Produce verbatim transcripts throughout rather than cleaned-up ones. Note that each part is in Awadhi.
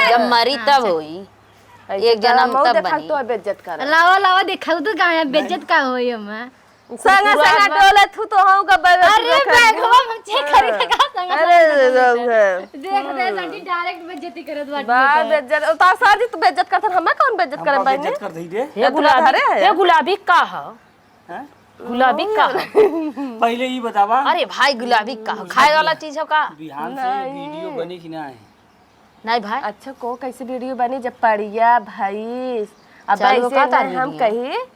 जब मरी तब होई। ऐसे एक जन्म तब बनी। तो बेइज्जत कर। लावा, लावा, देखाऊ तो का है, बेइज्जत का होई हमें? संगा, संगा डोलत हूँ तो हम का बैग अरे, बैगवा हम चेक करी थे का संगा, अरे, संगा डोलत है। देख दे, आंटी डायरेक्ट बेइज्जती करत बाटी बा। बेइज्जत, तो सर जी, तू बेइज्जत करत, हमें कौन बेइज्जत करे, बहनी? बेइज्जत कर दई रे। हे गुलाबी, हे गुलाबी का ह? हैं? गुलाबी का ह? पहिले ई बतावा। अरे भाई, गुलाबी का ह? खाए वाला चीज हो का? बिहान से वीडियो बनी कि ना है? नहीं भाई। अच्छा, को कैसे वीडियो बनी जब पड़िया भैंस? अब चलो, ऐसे का तार ना हम वीडियो? कही,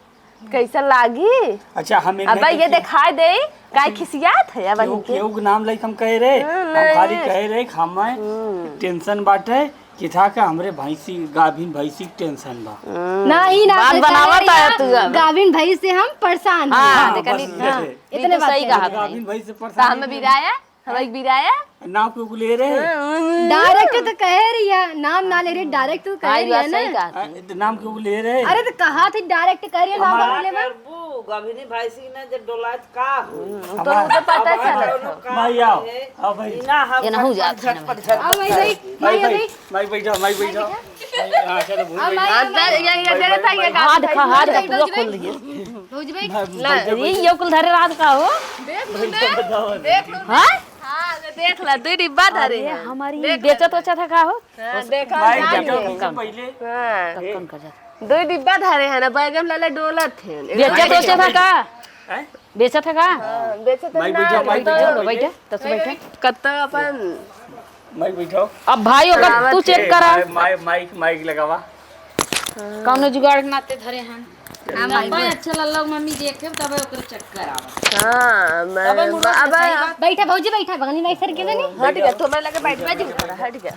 कैसे लागी? अच्छा, हम अब ये देखाई दे, काहे खिसियात है अब केहू, इनके? केहू के नाम लाइक हम कहे रहे, हम्म, हम खाली नहीं। कहे रहे कि हमें हम्म। टेंशन बाटे कि था कि हमरे भैंसी, गाभिन भैंसी के टेंशन बा। हम्म। नहीं ना, बात तो बनावत कहे आया रहे तू अब। गाभिन भैंस से हम परेशान हैं। हाँ, हाँ, देखा बस नहीं? हाँ, इतने बात सही कहा। गाभिन भैंस से परेशान तो हमें बिराया? हम एक बिराया? नाम क्यों ले रहे? डायरेक्ट तो कहे रही है, नाम ना ले रही, डायरेक्ट तो कहे रही है ना। सही कहा। अरे, तो नाम क्यों ले रहे? अरे, तो कहा थी डायरेक्ट कह रही है, नाम हमारा ना ले बा। करबू, गभिनी भैंसी ने जब डोलात का हो? हम्म, तो हमारा उसे पता चला था। भाई आओ, आओ भाई। ये ना हम ये ना हो जात है ना। झटपट, झटपट आओ भाई, भाई, भाई, भाई, भाई। भाई बैठो, भाई बैठो। हाँ, चलो, भूल गई। हाँ, ये, ये, ये, ये, ये, हाथ खा, हाथ खा, पूरा खोल दिए। भौजी भाई, भाई, ला, भाई, ये, भाई। ये कुल धरे रात का हो। देख लो, देख, देख लो। हाँ? हाँ, तो देख ला, दो डिब्बा धरे अरे, हैं। हमारी देख बेचत ला। वचत है का हो? हाँ, देखा, माइक हाँ, बजाओ, ये। पहले। हाँ। कक्कन कर जा। दो डिब्बा धरे हैं ना, बैगन लाले डोलत हैं। बेचत वचत है का? हैं? बेचत है का? हाँ, बेचत है माइक ना। बजाओ, माइक बजाओ, बैठे, बैठे। तब से बैठे। कत्ता अपन माइक बैठाओ। अब भाई, ओकर तू चेक ए, करा। माइ-, माइ-, माइक, माइक लगावा। कौनो जुगाड़ नाते धरे हैं। हाँ, माइक। अच्छा लल्ला मम्मी देखे, तबे ओकर चक्कर आवा। हाँ, मैं, तबे मुड़वा अब सही बात। बैठा भौजी, बैठा, बगनी माई सर के बनी। हट गया, तो मैं लगे बैठ, बैठ, हट गया।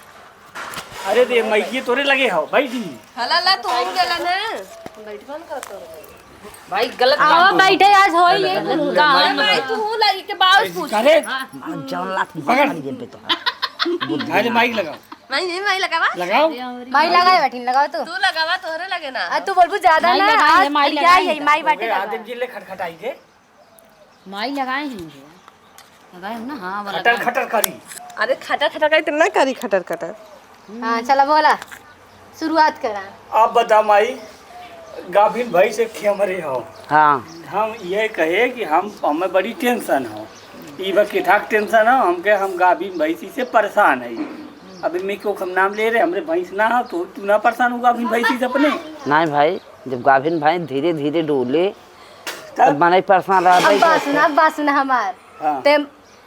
अरे दे, माइक ये तोरे लगे हो, बैठी। हला ला, तू उड़ गया ना। बैठ कौन करत हो? भाई, गलत काम आओ, बैठे, आज होई ये कुल काम। भाई, तू लगी के बाउस पूछ। अरे, जौन लात पकड़। मार दिए बे तो। अरे, माइक लगाओ। माई, माई, माई लगावा। लगाओ। माई लगाए बैठिन, लगाओ तू। तू लगावा, तोहरे लगे ना। आ, तू बोलबू ज्यादा माई ना, लगाए, आज माई लगाए, यही, माई बाटे ओके, लगावा। आदिम जी ले खटखटाई के। माई लगाए हैं ये। लगाए हो ना? हाँ, वो खटर लगाए। खटर करी। अरे, खटर खटर करी तो ना करी, खटर खटर। हाँ, चला बोला, शुरुआत करा। आप बता माई, गाभिन भैंस एक हमरे हो। हाँ। हम ये कहे कि हम, हमें बड़ी टेंशन हो। ई बा कि ठाक टेंशन हो, हमके, हम गाभिन भैंसी से परेशान है। अभी मैं क्यों हम नाम ले रहे, हमरे भैंस ना हो तो तू ना परेशान हो गाभिन भैंसी से अपने? नहीं भाई, जब गाभिन भैंस धीरे धीरे डोले, तब? तब मनई परेशान रहत अब है बात कैसे? सुना, अब बात सुना हमार। हाँ। ते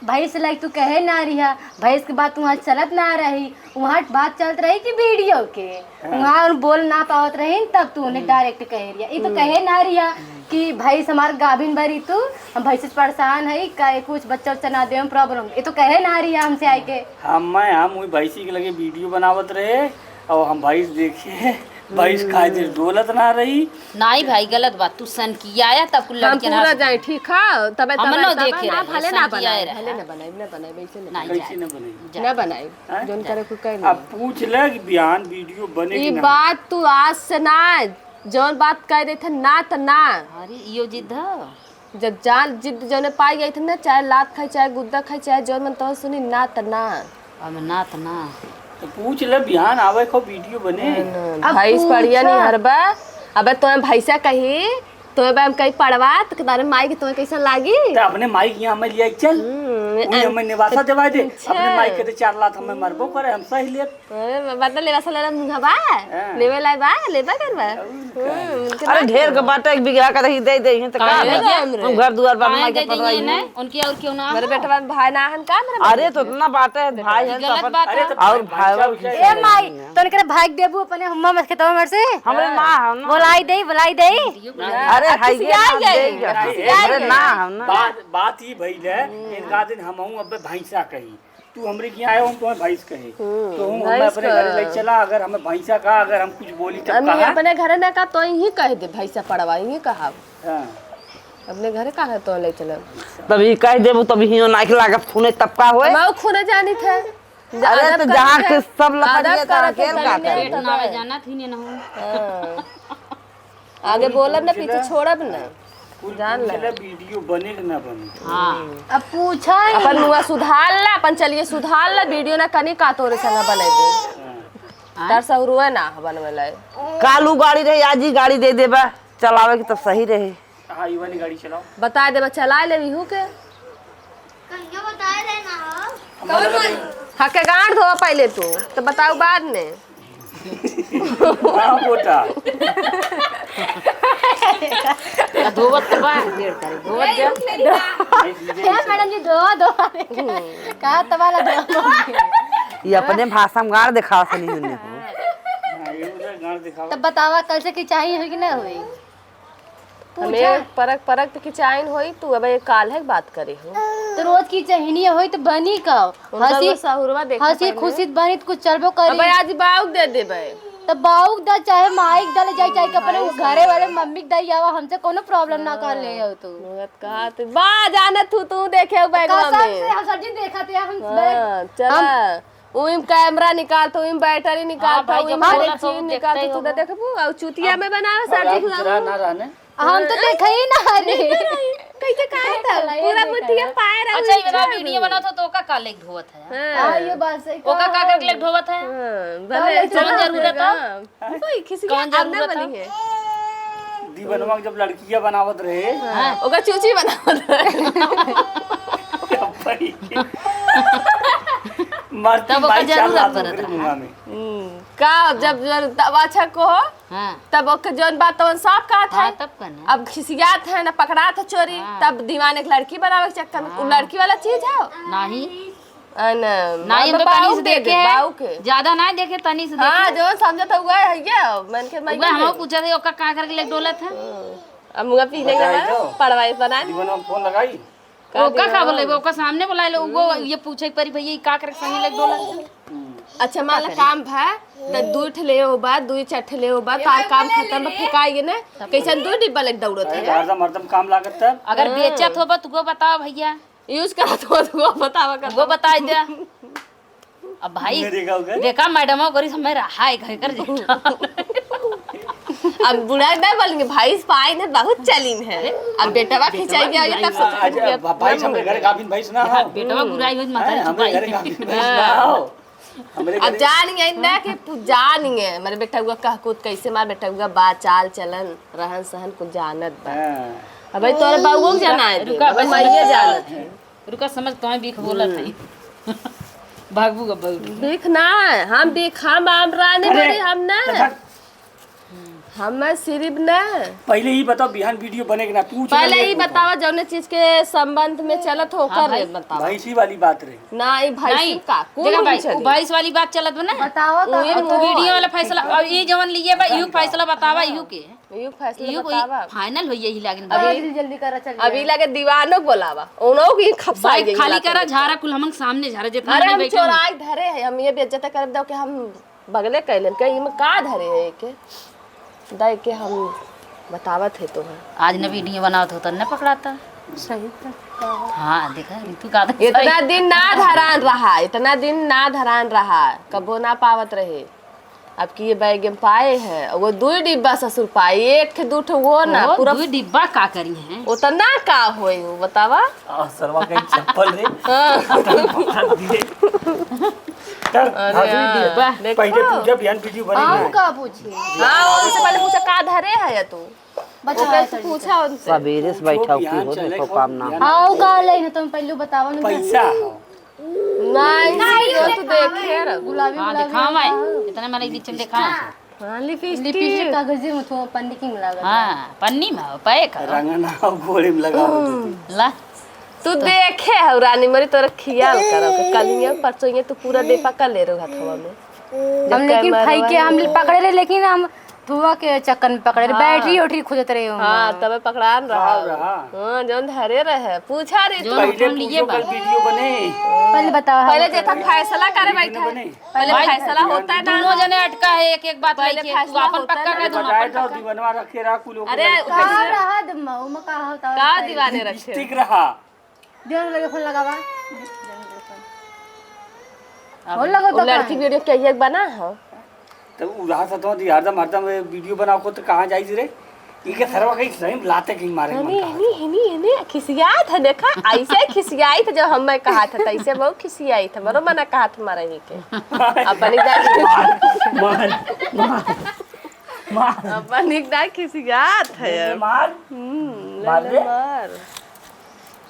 भैंस लाइक तू कहे ना रिहा, भैंस के बात वहाँ चलत ना रही, वहाँ बात चलत रही कि वीडियो के, हाँ। वहाँ उन बोल ना पावत रही, तब तू उन्हें हम्म। डायरेक्ट कहे रिहा। ये तो हम्म। कहे ना रिहा कि भैंस हमार गाभिन बरी तू, हम भैंस से परेशान है, का कुछ बच्चा उच्चा ना दे प्रॉब्लम, ये तो कहे ना रिहा हमसे आए के। हम, मैं, हम वही भैंसी के लगे वीडियो बनावत रहे और हम भैंस देखे, भैंस हम्म। खातिर डोलत ना रही। नाई भाई, गलत बात। तू सनकियाया तब कुल हम लड़कियां पूरा ना जाए, ठीक है? तबे, हम तबे, न तबे देखे ना, रहे, भले ना सनकियाए बनाए, रहे। भले ना बनाए, ना बनाए, वैसे ना नाई बनाए। कैसे जाए। ना बनाई? जा। ना बनाए। हाँ? जोन जा। करे कुल कहे अब नहीं। पूछ ले कि बिहान वीडियो बने कि ई ना? बात तू आज से ना, जौन बात कह रहे थे ना त ना। अरे, इयो जिद ह। जब जान जिद जौने पाई गई थे ना, चाहे लात खाई, चाहे गुद्दा खाई, चाहे जौन मन तौन सुनी, ना त ना। अब ना त ना। तो पूछ ले, बिहान आवे को वीडियो बने। अब भैंस पूछा। पड़िया नहीं हरबा। अबे तोहे भैंसा कही, तोहे बे हम कही पड़वा, तो तारे माई के तोहे कैसन लागी? तो अपने माई के यहाँ हमें लिया चल। हम्म, वही अन-, हमें निवासा देवा दे। अच्छा। अपने माई के तो चार लात हमें मरबो करे, हम सही लेब। अरे, बदला लेवा साला मुंह बा? हाँ। लेवे लाई बा, लेबा करबा? और का? हम्म, उनके अरे, ना ढेर के करबा। बाटे, एक बीघा का रही, दे दे, तो का काहे है? दे दे? हम घर दुआर पर काहे माई के दे देंगे पड़वाई ना? नहीं। उनके और क्यों ना मेरे हो? बेटवा भाई ना हन का मेरे अरे, बेटवा? तो इतना बाटे, भाई है तो गलत अपन बात अरे, है। तो और भाई भाई उनके ए माई, तो उनके भाग देबू अपने हम्मा मत खेतवा मर से? हमरे ना हो ना। बोलाई दे, बोलाई दे। अरे, अरे, हाय, ये खिसिया ना गई। दे, खिसिया अरे, गई। ना हो ना। बात, बात ई भइल है, हम्म। इनका दिन हमहूँ अब भैंसा कही। तू हमरे के यहाँ आए हो, हम तुम्हें भैंस कहे। हम्म, तो हम, हमें भैंस अपने घरे कह। ले चला, अगर हमें भैंसा कहा, अगर हम कुछ बोली तब हम कहा? अपने घरे ना कहा, तो यहीं कह दे, भैंसा पड़वा, यहीं कहा। हाँ। अपने घरे कहा तो ले चला। तब ये कह देबू, तब हियो नाक लागत खूने तब का होए? हम खूने जानी थे। अरे, अदब तो जहाँ करते, के सब लपट अदब गया, तहाँ करते के का जाने करे? नहीं पेट ना आवे, जाना थी ने ना हो। हाँ। आगे बोलब ना, पीछे छोड़ब ना। कुल जान पूछ ले। ले, वीडियो बने कि ना बने। हाँ। अब पूछा ही। अपन मुआ सुधार ला, अपन चलिए सुधार ला, वीडियो ना कनी का तोरे संग बनाई दे। हाँ। तार सहुरुआ ना ह बनवे लाए। कालू गाड़ी रही, आज ही गाड़ी दे देबा, चलावे के तब सही रही। हाँ, ये वाली गाड़ी चलाओ। बता देबा, चला ले इहू के। कहियो बताए रहे ना हो। हके गांड धोआ पहले तू, तो बताऊ बाद में। हाँ, बेटा। धोवत तो बा, देर करे, धोवत जा। ए, मैडम जी, धो, धो। कहा तबाला धो। ये अपने भाषा में गाड़ दिखावा सनी होने को। हाँ, ये उधर गाड़ दिखावा। तब बतावा, कल से खिंचाई होई कि ना होई? हमें परक परक तो खिंचाइन होई, तू अब एक काल है बात करे हो। तो रोज की चहिनिया होई तो बनी का? उनका हंसी, वो सहुरवा देखा हंसी पहले। खुशी बनी तो कुछ चलबो करी। अबे आज बाउक दे देबे। तो बाउक दा, चाहे माइक दा ले जाई, चाहे कि अपने घरे वाले मम्मी के दाई आवा, हमसे कोनो प्रॉब्लम ना कर ले हो तू। मुहत कहा तू बा जाने तू, तू देखे हो बैगवा कसम में। से हम सर जी देखा थे, हम हाँ, बैग, चला। हम उइम कैमरा निकाल तो, उइम बैटरी निकाल हाँ तो, भाई, उइम जब हर बोला एक तो चीज निकाल देखते तो, तू ही तो होगा। देखबू, और चुतिया अब में बनावे अब सर जी आप खुआवे। रहा ना रहने। हम तो देखे ही ना रे। कैसे कहा था? चला, ये पूरा देखा मुठिया है। पाए रहा अच्छा, ये वाला वीडियो बना तो, तो का काले धोवत है? हाँ। हाँ, ये बात सही ओका कहा का करके है। लेके ढोवत है? हाँ, भले कौन चलो जरूरत है? हाँ। कोई किसी कौन का आमना जरूरत है? बनी है। दीवनवा के जब लड़कियां बनावत रहे। हाँ। ओकर चूची बनावत रहे। भाई। मरती तब ओकर माई चाल जरूरत लागत पड़त ओकरे रहा। मुंहा में। हम्म, का जब जरूरत, तब अच्छा को हो, हाँ। तब ओके जौन बात तवन साफ कहत हाँ, है। तब कहना। अब खिसियात है ना पकड़ात है चोरी, हाँ। तब दीवान एक लड़की बनावे के चक्कर में, उ हाँ। लड़की वाला चीज है? नहीं। अ, न, नहीं, हम तो बाऊ तनी से दे दे, देखे हैं। बाऊ के। ज्यादा ना देखे, तनी से हाँ, देखे। जो समझत हुआ है, ये, मन के उगा माई हम दे। पूछा थे, ओका का करके लेके डोलत है? हाँ। अब मुआ पी लेंगे बताई ना, तो। पड़वाई बना। जीवन में फोन लगाई। का ओका का दिया? बोले, ओका सामने बुलाए लो, वो ये पूछे परी, "भैया, ई का करके संगे लेके डोलत है?" अच्छा, मान ला काम भा, त दुइ ठे ले हो बा, दुइ चार ठे ले हो बा, तार काम खत्म बा, फेंकाई गे ना। कैसन दुइ डिब्बा लेके दौड़त अरे, है? हरदम, हरदम काम लागत तब। अगर हाँ। बेचत हो बा, तुको बताओ भैया। यूज करत हो, तुको बतावा कर। वो बताई दे। अब भाई, ये देखा होगा? देखा मैडम, ओकरी समय रहा है घर कर जेठा। अब बुढ़ा ना बोलेंगे, भाई पाए ने बहुत चलीन है। अब बेटवा खिंचाई गया, ये तब सोच अच्छा, के भा-, भाई, हमरे घरे गाभिन भैंस ना हो। बेटवा बुराई होई, हैं, माता हमरे घरे गाभिन भैंस ना हो। हमरे अब घरे जान गए ना कि पु-, जान गए, मेरे बेटवा कह कूद कैसे मार, बेटवा बा चाल चलन, रहन सहन कुछ जानत बा। हाँ। अब भाई तोरे बाबू के जाना है, रुका, अब बस माइये रुका। जानत है। रुका, समझ तो है, बीख बोलत है। भागबू का बहू। बीख ना, हम बीख, हम, हम रानी अरे, बड़ी, हम ना। तो भाग। हम सिर्फ ना। पहले ही बताओ, बिहान वीडियो बने कि ना? पूछ पहले ले ही तू। बतावा, जौने चीज के संबंध में चलत हो, हाँ ओकर भाई। बतावा। भैंसी वाली बात रही। ना, ई भैंसी नहीं, का? कौन देखा भाई, भैंसी? वो भैंस वाली बात चलत बा ना। बतावा का? उहे अब तू मुँह वीडियो वाला फैसला, अब ये जवन लिए बा, इहू फैसला बतावा, इहू के। इहू फैसला इहू कोई बतावा। फाइनल होई यही लागिन अभी बा। जल्दी, जल्दी करा, चल अभी जाए। लागे दीवानो बोलावा, उनो की खपसा भाई, गई खाली लागे करा, देखा। झारा कुल हमन सामने झारा, जितना अरे, नहीं हम बैठे हैं। चोराई धरे है, हम ये बेइज्जत करब दो कि हम बगले कैलन के, इमे का धरे है के? दे के हम बतावत है तोहर। आज न वीडियो बनावत होता, न पकड़ाता। सही तो कहा। हाँ, देखा, रितु का आदत इतना सही। दिन ना धरान रहा, इतना दिन ना धरान रहा, कबो ना पावत रहे। अब की ये बैग में पाए हैं, वो दुई डिब्बा ससुर पाए, एक ठे दू ठे वो ना, वो पूरा दुई डिब्बा का करी हैं? उतना का होई वो बतावा? आ, सरवा कहीं चप्पल रे। हाँ। पकड़ दिए। चल, अरे भाग। हाँ, देखो। पहले पूछा, बिहान वीडियो बने हम ना। का पूछी? हाँ, उनसे पहले पूछा, का धरे है या तू? बचा ओकरे है से सर। पूछा उनसे। सवेरे से बैठा जो की बिहान हो, चले देखो को काम ना। बिहान हाँ, वो का ले ना, तुम पहले बतावा ना। पैसा हो। नहीं, नहीं, वो तो देखे रह। गुलाबी, हाँ, गुलाबी दिखावा है। होता। इतने मारे बीच में दिखावा। हाँ, लिपस्टिक। लिपस्टिक कागजे में थो, पन्नी की में लागल बा। हाँ, पन्नी में हो, पैक हो। रंगना हो, गोड़े में लगाओ दीदी। ला। तू देखे हो रानी, मरी तोरा खियाल करो, कि कलिया परसों ये तू पूरा दे पकड़ ले रहो हथवा में। जब हम लेकिन कैमरा फैके वाला हम पकड़े रहे, लेकिन हम धुआं के चक्कर में पकड़े रहे, हाँ। बैटरी ओटरी खोजत रहे हो। हाँ, तबे पकड़ान रहा। हाँ, रहा। हाँ, जौन धरे रहे, पूछा रे तू। जौन पहले हम लिए पूछो, बा। कल वीडियो बने। पहले बताओ, पहले हाँ। जे था फैसला करे वीडियो बैठा। बने। पहले भाई, फैसला होता है ना। दोनों जने अटका है, एक एक बात पहले लेके। तू फैसला अपन होता है पक्का ना। कर दो ना, बताए अपन तो पक्का। दीवानवा रखे रहा कुल ओके करे। कहाँ रहा दीवानवा? ओमा का होता है? का दीवाने रखे? लिपस्टिक रहा। दीवान लगे फोन लगावा। फोन लगाओ वो तो लड़की कहाँ है? वीडियो के एक बना हो। तो उ रहा था तो हरदम, हरदम वीडियो बनाओ को तो कहाँ जाई रे? इके सरवा कहीं सही लाते कहीं मारे मन हनी, कहा हनी, था। हनी, हनी, खिसियात है, देखा, ऐसे खिसियाई था जब हम मैं कहा था, तैसे बहुत खिसियाई था, बरो मना कहा था मारे ही के। अपन इधर मार, मार, मार, मार। अपन इधर खिसियात है। ले, ले, मार। हम्म, ले, मार ले, ले। मार।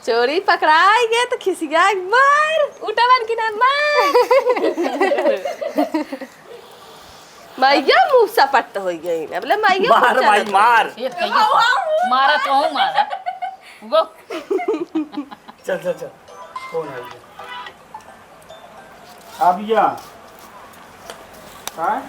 चोरी पकड़ाई गए तो खिसिया के मार, उठवन की ना मार। माइया मुंह सपट हो गई ना, बोले माइया मार, माई, मार। ये कहिए मारा तो हूँ, मारा। वो चल, चल, चल। कौन है ये? अब या। हाँ?